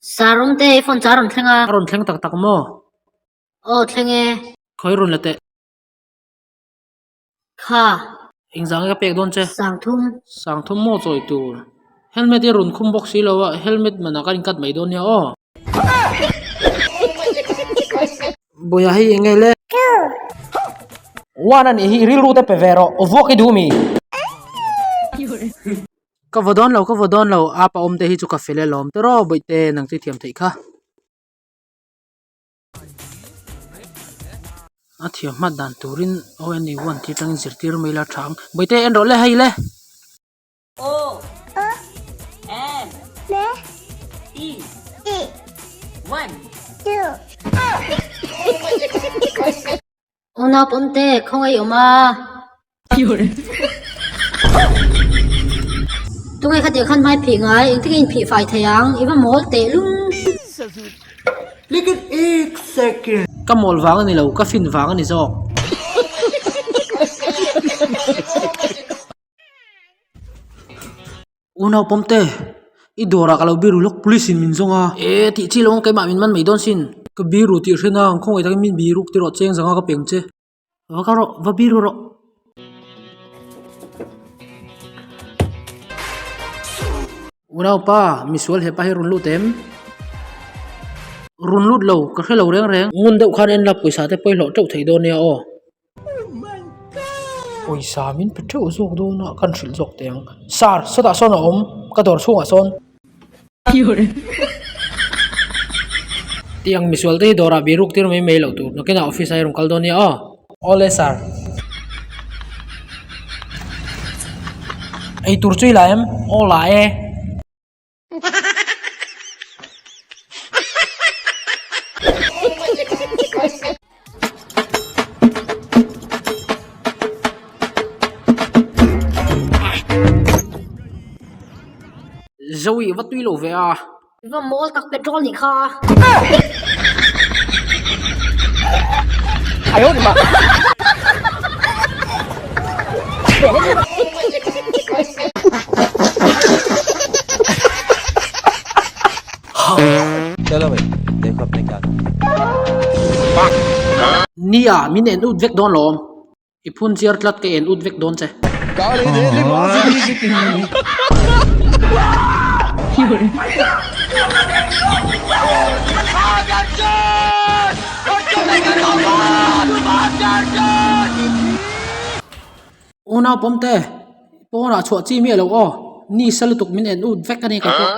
Sir Awmte, i phone chu a rawn thleng a. A rawn thleng tak tak maw? Aw thleng e. Khawi rawn la teh. Kha. Engzah nge ka pek dawn che? Sangthum. Sangthum maw chawi tur? Helmet i rawn khum bawk si lo a, helmet manah kan inkat mai dawn nia aw. Bawiha hei eng nge le? One a nih hi, rilru te pe ve rawh, aw vuak i duh mi? Ka vaw dawn lo, ka vaw dawn lo, apa awm te hi chu ka fel alawm tawh bawihte nang chu i thiam theih kha. A thiam hmat dan turin ONE one tih atangin zirtir mai ila tha ang. Bawihte en rawh le hei le. O M E 1 Aw naupawmte khawngaih awm a. Tunge khatiang khan hmai phih ngai engtin nge inphih fai thei ang i va mawl teh lum. Ka mawl vang a ni lo ka fin vang a ni zawk. U naupawmte i dawrah ka lo biru lawk police in min zawng a. E tih chi lo ang keimah min man mai dawn sin. Ka biru tih hre nang khawngaih takin min biruk ti rawh cheng zanga ka peng che. Va kal rawh va biru rawh. U naupa misual hepa hi rawn lut em? Rawn lut lo ka hre lo reng reng. Ngun deuh khan en la pawisa te pawh i hlawh teuh thei dawn nia aw. Pawisa min pe teuh zawk dawn a kan hrilh zawk teh ang sir sawtah sawn a awm ka dawr chhungah sawn tiang misual te hi dawrah biruk tir mai mai loh tur nakinah office ah i rawn kal dawn nia aw awle sir eitur chu i la em aw la e. Zoe va tui lo ve a. I va mawl tak petrol nih kha. Nia min en ut vek dawn lawm. I phun chiar tlat ka en ut vek dawn che. Unau pawmte pawnah chhuah chi miah lo aw ni sa lutuk min en ut vek a ni kei pawh.